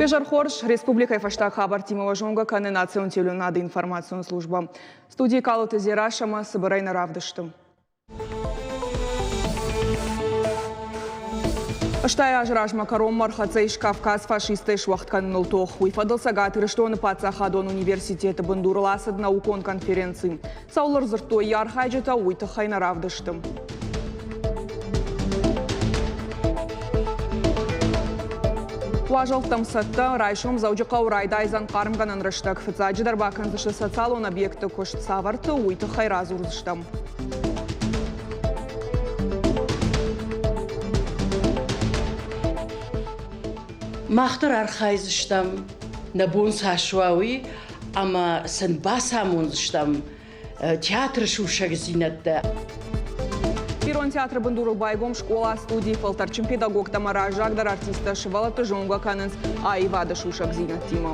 Изӕр хорз, республикӕйы фӕстаг хабӕрттимӕ уӕ зонгӕ кӕны национ телеуынады информацион службӕ. Студийы Калоты Дзерассӕ ӕмӕ цыбырӕй нӕ равдысты. 80 азы размӕ кӕронмӕ ӕрхӕццӕ ис Кавказ фашисттӕй суӕгъд кӕныныл тох. Уый фӕдыл Цӕгат Ирыстоны паддзахадон университеты бындурыл ацыд наукон конференци. Цӕуыл ӕрдзырдтой йӕ архайджытӕ, уый тыххӕй нӕ равдысты. Уазӕлттӕм цӕттӕ, райсом Дзӕуджыхъӕуы райдайдзӕн хъармгӕнӕн рӕстӕг. Фыццаджыдӕр бакӕндзысты социалон объектты куыст цавӕрты, уый тыххӕй радзурдзыстӕм. Мах дӕр архайдзыстӕм, нӕ бон цас уа, уый, ӕмӕ сын бацамондзыстӕм театры сусӕгдзинӕдтӕ. Ирон театры бындурыл байгом скъола-студийы фӕлтӕрдджын педагогтӕ ӕмӕ раззагдӕр артисттӕ сывӕллӕтты зонгӕ кӕнынц аивады сусӕгдзинӕдтимӕ.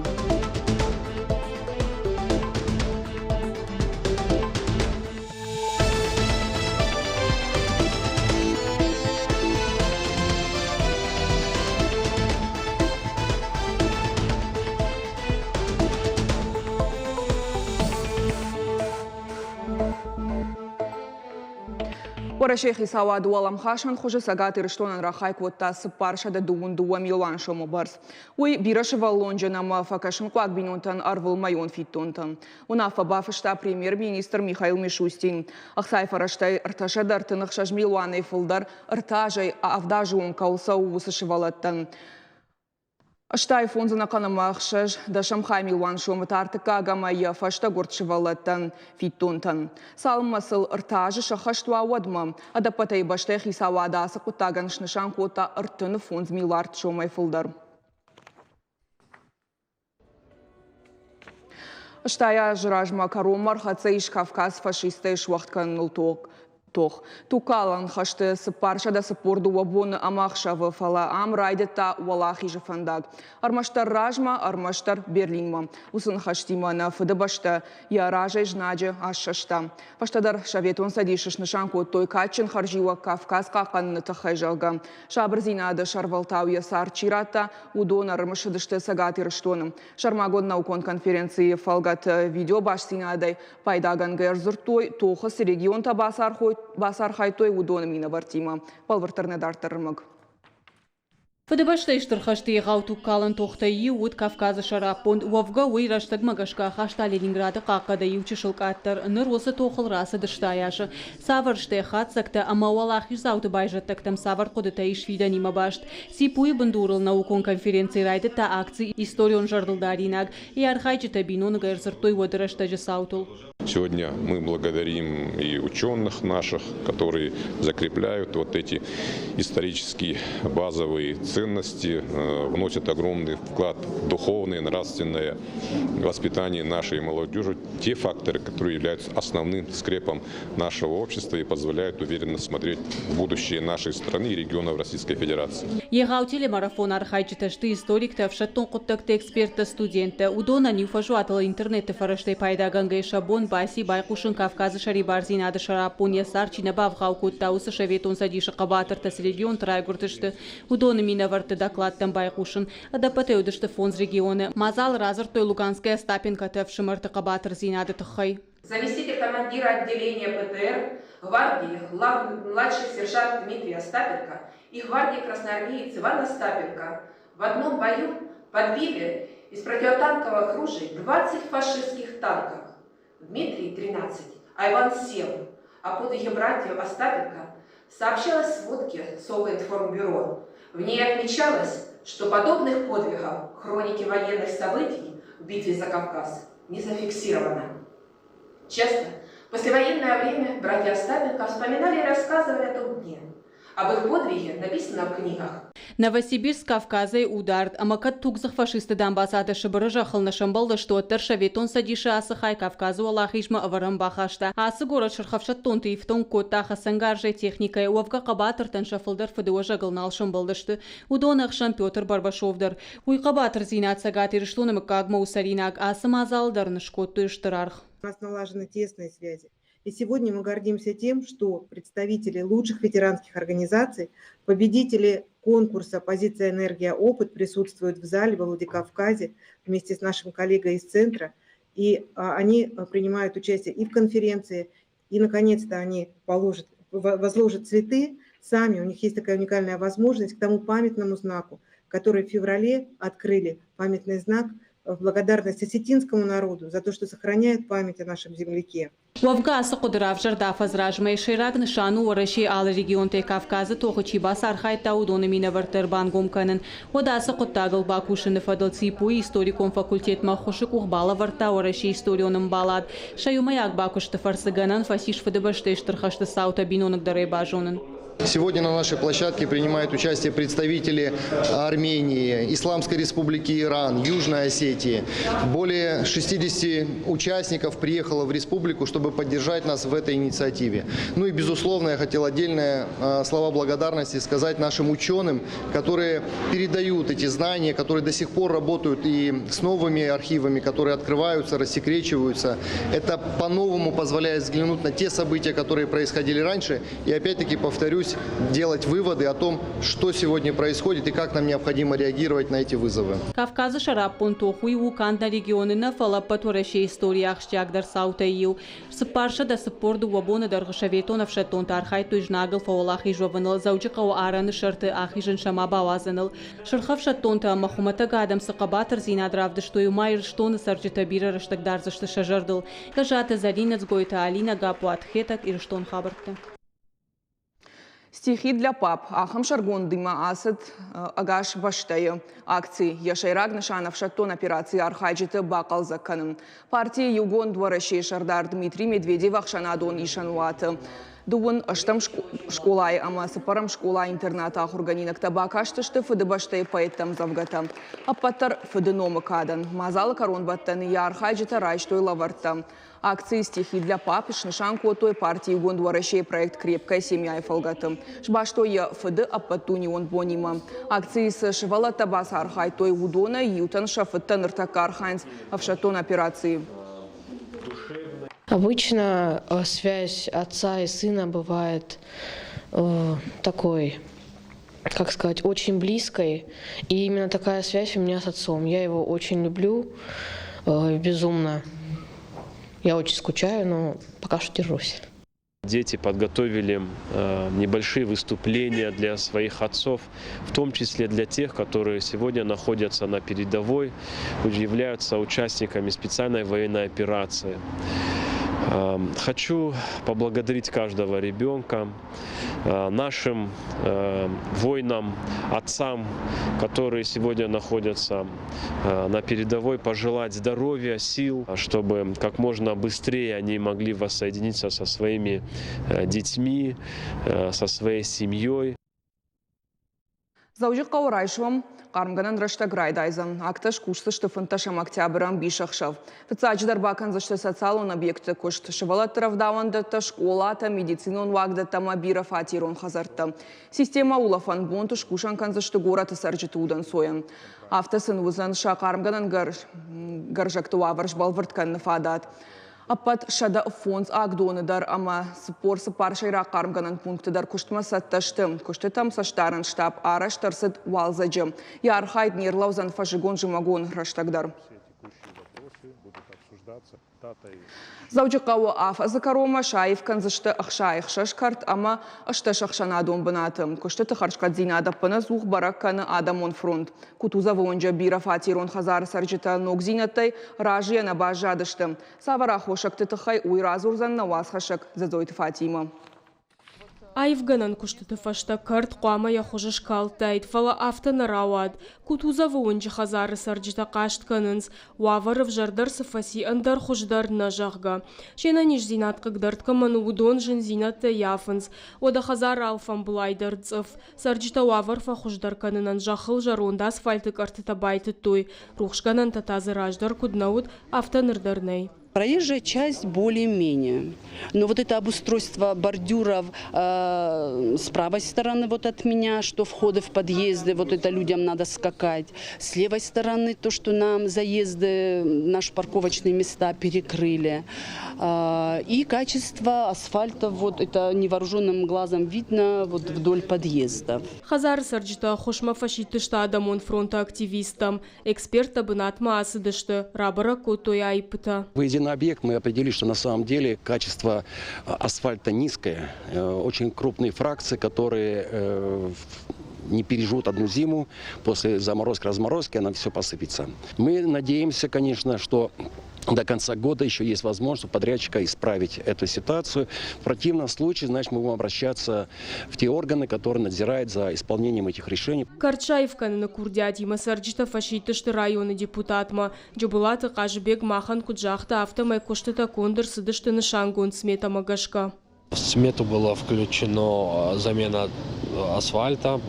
Уӕрӕсейы хицауад уӕлӕмхасӕн хуызы Цӕгат Ирыстонӕн рахай кодта 422 милуан сомы бӕрц. Уый бирӕсывӕллонджын ӕмӕ фӕкӕсынхъуаг бинонтӕн ӕрвылмӕйон фиддонтӕн. Уынаффӕ бафыста премьер-министр Михаил Мишустин. Ӕхцайы фӕрӕзтӕй 336 милуанӕй фылдӕр ӕртӕ азӕй авд азы онг кӕуыл цӕуы, уыцы сывӕллӕттӕн. 85 ӕнӕхъӕн ӕмӕ ӕхсӕз дӕсӕм хай милуан сомы та ӕртыккаг ӕмӕ йӕ фӕстӕгуырд сывӕллӕттӕн фиддонтӕн. Цалынмӕ сыл ӕртӕ азы сӕххӕст уа, уӕдмӕ. Ӕдӕппӕтӕй бӕстӕйы хицауад ацы хъуыддагӕн снысан кодта 35 миллиард сомӕй фылдӕр. 80 азы размӕ кӕронмӕ ӕрхӕццӕ ис Кавказ фашисттӕй суӕгъд кӕныныл тох. Тугкалӕн хӕсты 442 боны ӕмӕ ӕхсӕвы, фӕлӕ ам райдыдта Уӕлахизы фӕндаг. Ӕрмӕстдӕр размӕ, ӕрмӕстдӕр Берлинмӕ. Уыцы ныхӕстимӕ нӕ Фыдыбӕстӕ йӕ разӕй знаджы ассӕста. Фӕстӕдӕр Советон Цӕдисы снысан кодтой кадджын хӕрзиуӕг Кавказ хъахъхъӕныны тыххӕй, зӕгъгӕ. Сабырдзинады сӕрвӕлтау йӕ цард чи радта, уыдон ӕрымысыдысты Цӕгат Ирыстоны. Сӕрмагонд наукон конференцийы фӕлгӕты видеобастдзинадӕй пайдагӕнгӕ ӕрдзырдтой, тохы цы регионтӕ бацархайдтой, уыдоны минӕвӕрттимӕ. Бӕлвырддӕр нӕ дарддӕр ӕрмӕг. Фыдыбӕстӕйы Стыр хӕсты егъау тугкалӕн тохтӕй иу уыд Кавказы сӕраппонд. Уӕвгӕ, уый рӕстӕгмӕ гӕсгӕ ахаста Ленинграды хъахъхъӕдӕй иу чысыл къаддӕр. Ныр уыцы тохыл рацыд 80 азы. Цавӕр сты хатдзӕгтӕ ӕмӕ уӕлахиздзауты байзӕддӕгтӕм цавӕр хъуыдытӕ ис фидӕнимӕ баст? ЦИПУ-йы бындурыл наукон конференцийы райдыдта акци «Историон зӕрдылдаринаг». Йӕ архайджытӕ биноныгӕй ӕрдзырдтой уӕды рӕстӕджы цаутыл. Сегодня мы благодарим и ученых наших, которые закрепляют вот эти исторические базовые ценности, вносят огромный вклад в духовное, нравственное воспитание нашей молодежи, те факторы, которые являются основным скрепом нашего общества и позволяют уверенно смотреть в будущее нашей страны и регионов Российской Федерации. Егъау телемарафоны архайджытӕ сты историктӕ, ӕфсӕддон хъуыддӕгты эксперттӕ, студенттӕ. Уыдонӕн иу фӕзуатыл интернеты фӕрӕзтӕй пайдагӕнгӕ сӕ бон баци байхъусын Кавказы сӕрибардзинады сӕраппонд йӕ цард чи нӕ бавгъау кодта, уыцы Советон Цӕдисы хъӕбатыртӕ цы регионты райгуырдысты, уыдоны минӕвӕртты докладтӕм байхъусын. Ӕдӕппӕтӕй уыдысты фондз регионы. Мадзалы радзырдтой Луганскӕй Остапенкоты ӕфсымӕрты хъӕбатырдзинады тыххӕй. Заместитель командира отделения ПТР гвардии младший сержант Дмитрий Остапенко и гвардии красноармеец Иван Остапенко в одном бою подбили из противотанковых ружей 20 фашистских танков. Дмитрий – 13, а Иван – 7. О подвиге братьев Остапенко сообщалось в сводке Совинформбюро. В ней отмечалось, что подобных подвигов в хронике военных событий в битве за Кавказ не зафиксировано. Часто в послевоенное время братья Остапенко вспоминали и рассказывали о том дне. Об их подвиге написано в книгах. Новосибирск Кавказӕй у дард, ӕмӕ кӕд тугдзых фашистты дамбацатӕ Сыбыры зӕххыл нӕ сӕмбӕлдысты, уӕддӕр Советон Цӕдисы ацы хай Кавказы уӕлахизмӕ ӕвӕрӕн бахаста. Ацы горӕт сырхӕфсӕддонты ифтонг кодта хӕцӕнгарзӕй, техникӕйӕ, уӕвгӕ хъӕбатыртӕн сӕ фылдӕр фыдыуӕзӕгыл нал сӕмбӕлдысты. Уыдоны ӕхсӕн Петр Барбашов дӕр. Уый хъӕбатырдзинад Цӕгат Ирыстоны мыггагмӕ у цӕринаг. Ацы мадзалы дӕр ын скодтой стыр аргъ. У нас налажены тесные связи. И сегодня мы гордимся тем, что представители лучших ветеранских организаций, победители конкурса «Позиция, энергия, опыт» присутствуют в зале во Владикавказе вместе с нашим коллегой из центра. И они принимают участие и в конференции, и, наконец-то, они положат, возложат цветы сами. У них есть такая уникальная возможность к тому памятному знаку, который в феврале открыли, памятный знак в благодарность осетинскому народу за то, что сохраняет память о нашем земляке. Уӕвгӕ ацы хъуыды равзӕрд афӕдз размӕ. Сӕйраг нысан у Уӕрӕсейы алы регионтӕй Кавказы тохы чи бацархайдта, уыдоны минӕвӕртты ӕрбангом кӕнын. Уӕд ацы хъуыддагыл бакусыны фӕдыл ЦИПУ-йы историкон факультетмӕ ӕххуысы къух балӕвӕрдта Уӕрӕсейы историон ӕмбалад. Сӕ иумӕйаг бакуысты фӕрцы гӕнӕн фӕцис Фыдыбӕстӕйы Стыр хӕсты цаутӕ биноныгдӕрӕй базонын. Сегодня на нашей площадке принимают участие представители Армении, Исламской Республики Иран, Южной Осетии. Более 60 участников приехало в республику, чтобы поддержать нас в этой инициативе. Ну и, безусловно, я хотел отдельные слова благодарности сказать нашим ученым, которые передают эти знания, которые до сих пор работают и с новыми архивами, которые открываются, рассекречиваются. Это по-новому позволяет взглянуть на те события, которые происходили раньше. И опять-таки, повторюсь, делать выводы о том, что сегодня происходит и как нам необходимо реагировать на эти вызовы. Кавказы сӕраппонд тох уый у канд нӕ регионы нӕ, фӕлӕ ӕппӕт Уӕрӕсейы историйы ахсджиагдӕр цаутӕй иу. 442 боны дӕргъы советон ӕфсӕддонтӕ архайдтой знагыл фӕуӕлахиз уӕвыныл, Дзӕуджыхъӕуы арӕны сӕрты ахизын сӕ ма бауадзыныл. Сырх ӕфсӕддонтӕ ӕмӕ хуымӕтӕг адӕм цы хъӕбатырдзинад равдыстой, уымӕ Ирыстоны цӕрджытӕ бирӕ рӕстӕг дардзысты сӕ зӕрдыл. Гӕззаты Зӕлинӕ, Дзгойты Алинӕ, Гаппуаты Хетӕг, Ирыстон хабӕртты. Стихи для пап ахӕм сӕргондимӕ ацыд ӕгас бӕстӕйы акци. Йӕ сӕйраг нысан ӕфсӕддон операцийы архайджыты бахъӕлдзӕг кӕнын. Партийы Иугонд Уӕрӕсейы сӕрдар Дмитрий Медведев ӕхсӕнадон исӕнуаты дыууын ӕстӕм скъолайы ӕмӕ цыппӕрӕм скъола-интернаты ахуыргӕнинӕгтӕ бакастысты Фыдыбӕстӕйы поэтты ӕмдзӕвгӕтӕ. Ӕппӕтдӕр фыды номы кадӕн. Мадзалы кӕронбӕттӕны йӕ архайджытӕ райстой лӕвӕрттӕ. Акцийы «Стихи для пап» снысан кодтой парти Иугонд Уӕрӕсейы проект «Крепкая семья»-йы фӕлгӕты. Сбастой йӕ фыды ӕппӕтдунеон бонимӕ. Акцийы цы сывӕллӕттӕ бацархайдтой, уыдонӕй иутӕн сӕ фыдтӕ ныртӕккӕ архайынц ӕфсӕддон операцийы. Обычно связь отца и сына бывает такой, как сказать, очень близкой. И именно такая связь у меня с отцом. Я его очень люблю, безумно. Я очень скучаю, но пока что держусь. Дети подготовили небольшие выступления для своих отцов, в том числе для тех, которые сегодня находятся на передовой, являются участниками специальной военной операции. Хочу поблагодарить каждого ребенка, нашим воинам, отцам, которые сегодня находятся на передовой, пожелать здоровья, сил, чтобы как можно быстрее они могли воссоединиться со своими детьми, со своей семьей. Дзӕуджыхъӕуы райсом хъармгӕнӕн рӕстӕг райдайдзӕн. Акттӕ скусдзысты 15 октябры ӕмбисӕхсӕв. Фыццаджыдӕр бакӕндзысты социалон объектты куыст, сывӕллӕтты рӕвдауӕндӕттӕ, скъолатӕ, медицинон уагдӕттӕ ӕмӕ бирӕфатерон хӕдзӕрттӕ. Системӕ улӕфӕн бонты скусӕн кӕндзысты горӕты цӕрджыты удӕнцойӕн. Афтӕ сын уыдзӕн сӕ хъармгӕнӕн гӕрзӕгты уавӕр сбӕлвырд кӕныны фадат. Ӕппӕт 105 агдоны дӕр ӕмӕ 44 сӕйраг хъармгӕнӕн пункты дӕр куыстмӕ цӕттӕ сты. Куыстытӕм цӕстдарӕн штаб арӕзт ӕрцыд уалдзӕджы. Йӕ архайд не рлӕудзӕн фӕззыгон-зымӕгон рӕстӕг дӕр. Дзӕуджыхъӕуы афӕдзы кӕронмӕ саив кӕндзысты 66 кӕрт ӕмӕ 18 ӕхсӕнадон бынаты. Куыстыты хӕрзхъӕддзинад ӕппынӕдзух бӕрӕг кӕны адӕмон фронт. Кутузовы уынджы бирӕфатерон хӕдзары цӕрджытӕ ногдзинӕдтӕй разыйӕ нӕ баззадысты. Цавӕр аххосӕгты тыххӕй, уый радзурдзӕн нӕ уацхӕссӕг Дзӕдзойты Фатимӕ. Аивгӕнӕн куыстыты фӕстӕ кӕрт хъуамӕ йӕ хуыз скалдтаид, фӕлӕ афтӕ нӕ рауад. Кутузовы уынджы хӕдзары цӕрджытӕ хъаст кӕнынц, уавӕр ӕвзӕрдӕр цы фӕци, ӕндӕр хуыздӕр нӕ, зӕгъгӕ. Се нӕниздзинад хъыгдӕрд кӕмӕн у, уыдон зындзинӕдтӕ ййафынц. Уӕдӕ хӕдзары алфӕмбылай дӕр цъыф. Цӕрджытӕ уавӕр фӕхуыздӕр кӕнынӕн зӕххыл зӕронд асфальты къӕртытӕ байтыдтой, рухсгӕнӕнтӕ та дзы раздӕр куыд нӕ уыд, афтӕ ныр дӕр нӕй. Проезжая часть более-менее. Но вот это обустройство бордюров с правой стороны вот от меня, что входы в подъезды, вот это людям надо скакать. С левой стороны то, что нам заезды, наши парковочные места перекрыли. И качество асфальта, вот это невооруженным глазом видно вот вдоль подъездов. Хӕдзары цӕрджытӕ ӕххуысмӕ фӕсидтысты Адӕмон фронты активисттӕм. Эксперттӕ бынатмӕ ацыдысты, рабӕрӕг кодтой аиппытӕ. Выйдя на объект, мы определили, что на самом деле качество асфальта низкое. Очень крупные фракции, которые не переживут одну зиму, после заморозки-разморозки она все посыпется. Мы надеемся, конечно, что до конца года еще есть возможность у подрядчика исправить эту ситуацию. В противном случае, значит, мы будем обращаться в те органы, которые надзирают за исполнением этих решений. Кӕрт саив кӕныны курдиатимӕ цӕрджытӕ фӕсидтысты районы депутатмӕ. Джыбылаты Хъазыбег махӕн куыд загъта, афтӕмӕй куыстытӕ конд ӕрцыдысты нысангонд сметӕмӕ гӕсгӕ. В смету было включено замена асфальта,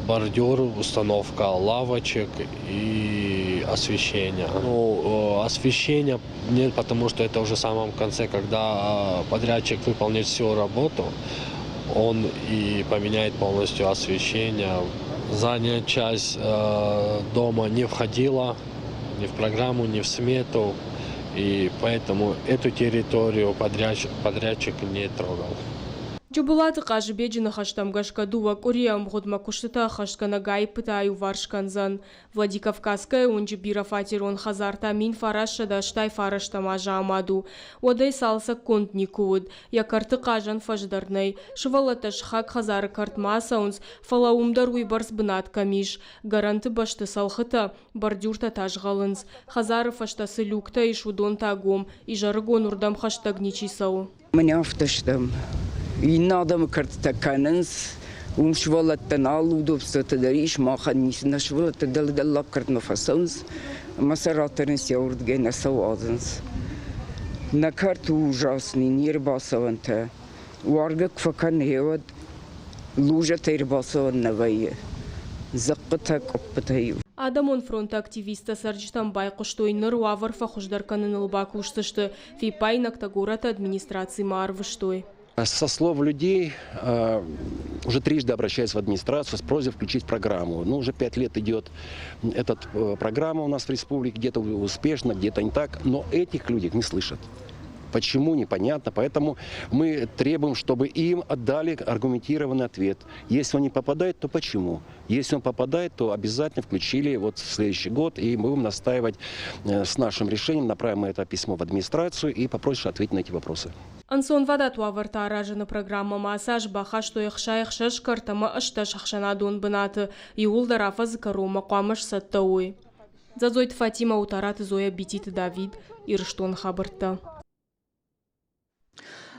бордюр, установка лавочек и освещение. Ну, освещение нет, потому что это уже в самом конце, когда подрядчик выполнит всю работу, он и поменяет полностью освещение. Задняя часть дома не входила ни в программу, ни в смету, и поэтому эту территорию подрядчик не трогал. Джыбылаты Хъазыбеджы ныхӕстӕм гӕсгӕ дыууӕ къуырийы ӕмгъуыдмӕ куыстытӕ ӕххӕстгӕнӕг аиппытӕ аиуварс кӕндзӕн. Владикавказская уынджы бирӕфатерон хӕдзар та 1989 азы амад у. Уӕдӕй цалцӕггонд никуы уыд. Йӕ кӕрты хъазӕн фӕз дӕр нӕй. Сывӕллӕттӕ сыхаг хӕдзары кӕртмӕ ацӕуынц, фӕлӕ уым дӕр уыйбӕрц бынат кӕм ис. Гӕрӕнты бӕсты цӕлхытӕ, бордюртӕ та згъӕлынц. Хӕдзары фӕстӕ цы люктӕ ис, уыдон та гом. Изӕрыгон уырдӕм хӕстӕг ничи цӕуы. Мӕнӕ афтӕ стӕм. Иннӕ адӕмы кӕртытӕ кӕнынц, уым сывӕллӕттӕн алы удобствотӕ дӕр ис, махӕн ницы. Нӕ сывӕллӕттӕ дӕллаг кӕртмӕ фӕцӕуынц ӕмӕ сӕ ратӕрынц йӕ уырдыгӕй нӕ сӕ уадзынц. Нӕ кӕрт у ужасный, не рбацӕуӕнтӕ. Уаргӕ куы фӕкӕны, уӕд лужӕтӕй ӕрбацӕуӕн нӕ вӕййы. Дзыхъхъытӕ, къуыппытӕ-иу. Адӕмон фронты активисттӕ цӕрджытӕм байхъуыстой, ныр уавӕр фӕхуыздӕр кӕныныл бакусдзысты. Фиппаинӕгтӕ горӕты администрацимӕ арвыстой. Со слов людей уже трижды обращаюсь в администрацию с просьбой включить программу. Ну, уже 5 лет идет эта программа у нас в республике, где-то успешно, где-то не так, но этих людей не слышат. Почему, непонятно. Поэтому мы требуем, чтобы им отдали аргументированный ответ. Если он не попадает, то почему? Если он попадает, то обязательно включили вот в следующий год, и мы будем настаивать с нашим решением, направим мы это письмо в администрацию и попросим ответить на эти вопросы. Ӕнцонвадат уавӕртӕ аразыны программӕмӕ ацы аз бахастой 66 кӕрт ӕмӕ 18 ӕхсӕнадон бынаты. Иууылдӕр афӕдзы кӕронмӕ хъуамӕ сцӕттӕ уой. Дзадзойты Фатимӕ, Утараты Зоя, Бититы Давид, Ирыстоны хабӕрттӕ.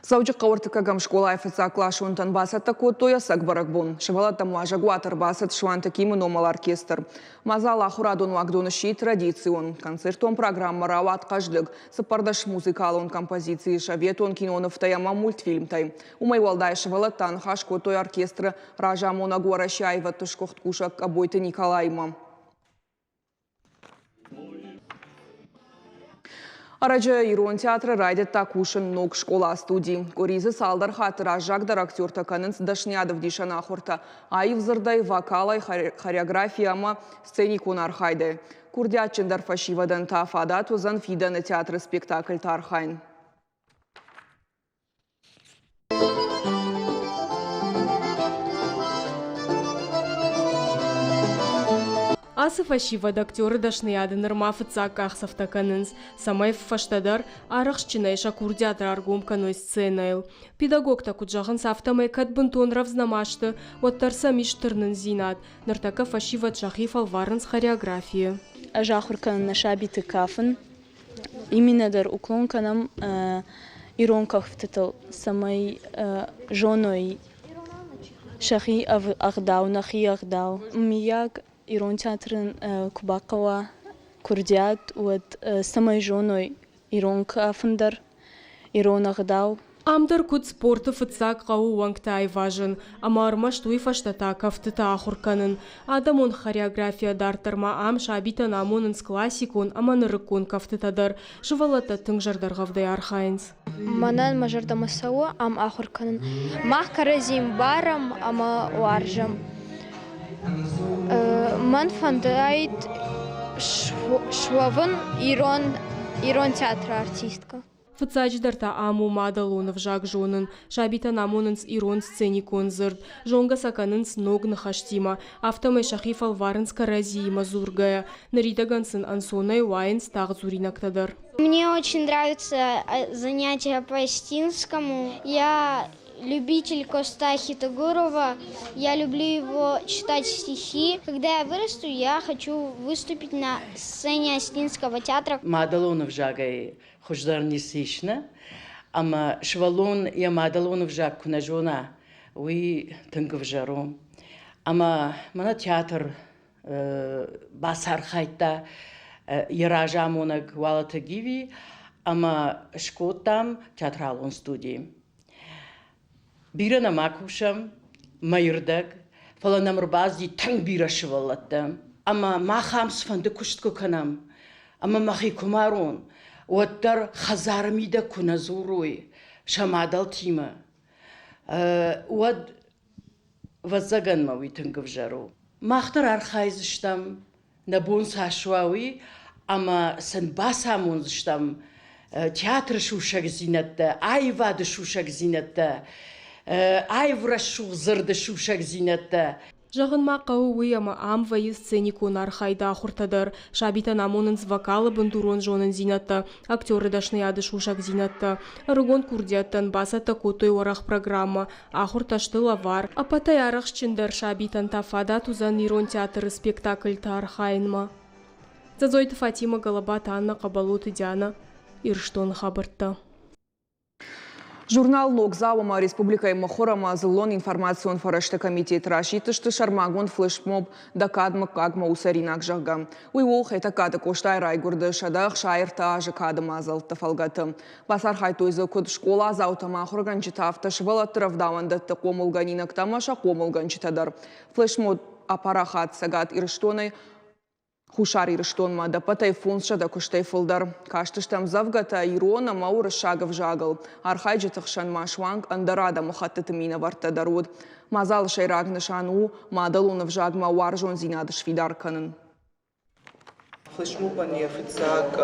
Дзӕуджыхъӕуы ӕртыккӕгӕм скъолайы фыццагкъласонтӕн бацӕттӕ кодтой ӕцӕг бӕрӕгбон. Сывӕллӕттӕм уазӕгуаты ӕрбацыд Суанты Кимы номыл оркестр. Мадзал ахуырадон уагдоны сси традицион. Концертон программӕ рауад хъӕздыг. 14 музыкалон композицийы советон кинонывтӕй ӕмӕ мультфильмтӕй. Уымӕй уӕлдай сывӕллӕттӕ ныхас кодтой оркестры разамонӕг Уӕрӕсейы аивӕдты сгуыхт кусӕг Къӕбойты Николаимӕ. Ӕрӕджы Ирон театры райдыдта кусын ног скъола-студи. Къуыри дзы цалдӕр хатты раззагдӕр актертӕ кӕнынц дӕсныйадӕвдисӕн ахуыртӕ аив дзырдӕй, вокалӕй, хореографи ӕмӕ сценикон архайдӕй. Курдиатджындӕр фӕсивӕдӕн та фадат уыдзӕн фидӕны театры спектакльты архайын. Ацы фӕсивӕд актеры дӕсныйады нырма фыццаг къахдзӕфтӕ кӕнынц, цӕмӕй фӕстӕдӕр арӕхстджынӕй сӕ курдиат раргом кӕной сценӕйыл. Педагогтӕ куыд зӕгъынц, афтӕмӕй кӕд бынтон рӕвдз нӕма сты, уӕддӕр сӕм ис тырнындзинад. Ныртӕккӕ фӕсивӕд сӕхи фӕлварынц хореографийы. Ӕз ахуыр кӕнын нӕ сабиты кафын. Именно дӕр уклон кӕнӕм ирон кӕфтытыл, цӕмӕй зоной сӕхи ӕгъдау, нӕхи ӕгъдау. Мыййаг, ирон театры куы бахъӕуа курдиат, уӕд цӕмӕй зоной ирон кафын дӕр, ирон ӕгъдау. Ам дӕр куыд спорты фыццаг хъӕуы уӕнгтӕ айвазын ӕмӕ ӕрмӕст уый фӕстӕ та кӕфтытӕ ахуыр кӕнын. Адӕмон хореографийӕ дарддӕр ма ам сабитӕн амонынц классикон ӕмӕ нырыккон кӕфтытӕ дӕр. Сывӕллӕттӕ тынг зӕрдӕргъӕвдӕй архайынц. Мӕнӕн мӕ зӕрдӕмӕ цӕуы ам ахуыр кӕнын. Мах кӕрӕдзи ӕмбарӕм ӕмӕ уарзӕм. Мӕн фӕндыдаид суӕвын ирон, ирон театры артисткӕ. Фыццаджыдӕр та ам у мадӕлон ӕвзаг зонын. Сабитӕн амонынц ирон сценикон дзырд, зонгӕ сӕ кӕнынц ног ныхӕстимӕ, афтӕмӕй сӕхи фӕлварынц кӕрӕдзиимӕ дзургӕйӕ. Ныридӕгӕн сын ӕнцонӕй уайынц тагъддзуринӕгтӕ дӕр. Мне очень нравится занятия по Остинскому. Я любитель Коста Хитогурова. Я люблю его читать стихи. Когда я вырасту, я хочу выступить на сцене Остинского театра. Мадӕлон ӕвзагӕй хуыздӕр ницы ис, нӕ? Ӕмӕ сывӕллон йӕ мадӕлон ӕвзаг куы нӕ зона, уый тынг ӕвзӕр у. Ӕмӕ мӕнӕ театр бацархайдта йӕ разамонӕг Уалыты Гиви ӕмӕ скодтам театралон студи. Бирӕ нӕма кусӕм, мӕйырдӕг, фӕлӕ нӕм ӕрбацыди тынг бирӕ сывӕллӕттӕ. Ӕмӕ мах ам цыфӕнды куыст куы кӕнӕм, ӕмӕ мӕхи куы марон, уӕддӕр хӕдзары мидӕг куы нӕ дзурой сӕ мадӕлтимӕ, уӕд, ӕвӕццӕгӕн мӕ уый тынг ӕвзӕр у. Мах дӕр архайдзыстӕм, нӕ бон цас уа, уый, ӕмӕ сын бацамондзыстӕм театры сусӕгдзинӕдтӕ, аивады сусӕгдзинӕдтӕ, аив рӕсугъд дзырды сусӕгдзинӕдтӕ. Зӕгъын ма хъӕуы уый, ӕмӕ ам вӕййы сценикон архайды ахуыртӕ дӕр. Сабитӕн амонынц вокалы бындурон зонындзинӕдтӕ, актеры дӕсныйады сусӕгдзинӕдтӕ. Ӕрыгон курдиӕттӕн бацӕттӕ кодтой уӕрӕх программӕ. Ахуыртӕ сты лӕвар. Ӕппӕтӕй арӕхстджындӕр сабитӕн та фадат уыдзӕн ирон театры спектакльты архайынмӕ. Дзӕдзойты Фатимӕ, Галабаты Аннӕ, Хъӕбӕлоты Дианӕ, Ирыстоны хабӕрттӕ. Журнал «Ногдзау» ӕмӕ республикӕйы мыхуыр ӕмӕ дзыллон информацион фӕрӕзты комитет расидтысты сӕрмагонд флешмоб «Дӕ кад мыггагмӕ у цӕринаг», зӕгъгӕ. Уый у Хетӕгкаты Къостайы райгуырды 163 азы кады мадзӕлтты фӕлгӕты. Бацархайдтой дзы куыд скъоладзаутӕ ӕмӕ ахуыргӕнджытӕ, афтӕ сывӕллӕтты рӕвдауӕндӕтты хъомылгӕнинӕгтӕ ӕмӕ сӕ хъомылгӕнджытӕ дӕр. Флешмоб апарахат Цӕгат Ирыстонӕй Хуссар Ирыстонмӕ ӕдӕппӕтӕй 500 куыстӕй фылдӕр. Кастысты ӕмдзӕвгӕтӕ ирон ӕмӕ уырыссаг ӕвзагыл. Архайджыты хсӕн ма суанг ӕндӕр адӕмыхӕттыты минӕвӕрттӕ дӕр уыд. Мадзалы сӕйраг нысан у мадӕлон ӕвзагмӕ уарзондзинад сфидар кӕнын. Флешмобӕн йӕ фыццаг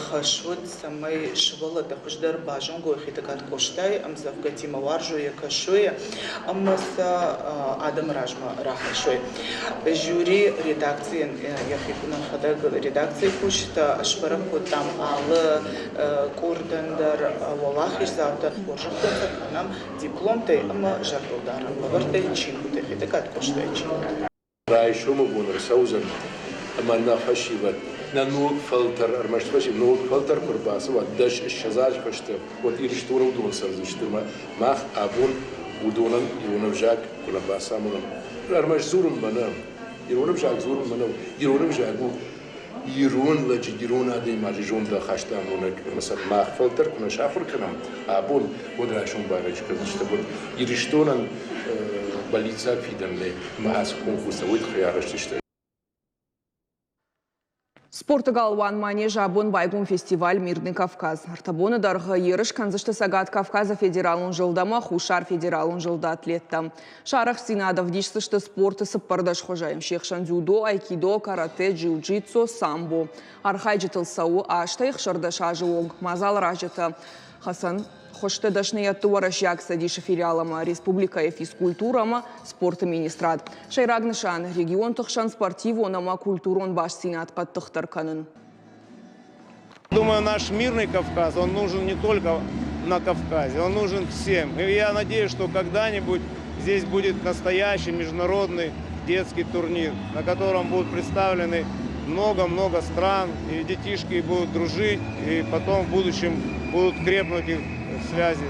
хӕс уыд, цӕмӕй сывӕллӕттӕ хуыздӕр базонгой Хетӕгкаты Къостайы ӕмдзӕвгӕтимӕ, уарзой йӕ, кӕсой ӕмӕ сӕ адӕмы размӕ рахӕссой. Жюри редакцийӕн йӕхи нӕхӕдӕг редакцийы кусджытӕ сбӕрӕг кодтам алы къордӕн дӕр уӕлахиздзаутӕ хорзӕхджынтӕ кӕнӕм дипломтӕй ӕмӕ зӕрдылдарӕн лӕвӕрттӕй чингуытӕ Хетӕгкаты Къостайы чингуытӕ. Райсомы бон ӕрцӕудзӕн ӕмӕ нӕ фӕсивӕд, нӕ ног фӕлтӕр, ӕрмӕст фӕсивӕд, ног фӕлтӕр куы ӕрбацӕуа 10-20 азы фӕстӕ, уӕд Ирыстоны уыдон цӕрдзысты ӕмӕ мах абон уыдонӕн ирон ӕвзаг куы нӕ бацамонӕм, ӕрмӕст дзурынмӕ нӕ, ирон ӕвзаг дзурынмӕ нӕу, ирон ӕвзаг у ирон лӕджы, ирон адӕймаджы зондахаст амонӕг ӕмӕ сӕ мах фӕлтӕр куы нӕ сахуыр кӕнӕм абон, уӕд райсом байрӕджы кӕндзысты. Уӕд Ирыстонӕн бӕллиццаг фидӕн нӕй ӕмӕ ацы конкурстӕ уый тыххӕй арӕзт сты. Спорты галуан Манеж абон байгом фестиваль «Мирный Кавказ». Ӕртӕ боны дӕргъы ерыс кӕндзысты Цӕгат Кавказы федералон зылд ӕмӕ Хуссар федералон зылды атлеттӕ. Сӕ арӕхстдзинад ӕвдисдзысты спорты цыппӕрдӕс хуызӕй. Се хсӕн дзюдо, айкидо, каратэ, джиу-джитсу, самбо. Архайджытыл цӕуы азтӕй 16 азы онг. Мадзалы аразджытӕ Хасан хуызты дӕсныйӕдты Уӕрӕсейаг цӕдисы филиал ӕмӕ республикӕйы физкультурӕ ӕмӕ спорты министрад. Сӕйраг нысан – регионты хсӕн спортивон ӕмӕ культурон бастдзинад хъӕддыхдӕр кӕнын. Думаю, наш мирный Кавказ, он нужен не только на Кавказе, он нужен всем. И я надеюсь, что когда-нибудь здесь будет настоящий международный детский турнир, на котором будут представлены много-много стран, и детишки будут дружить, и потом в будущем будут крепнуть их связи.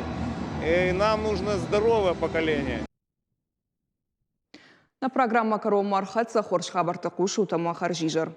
И нам нужно здоровое поколение. Нӕ программӕ кӕронмӕ ӕрхӕццӕ хорз хабӕрттӕ хъусут ӕмӕ хӕрзизӕр.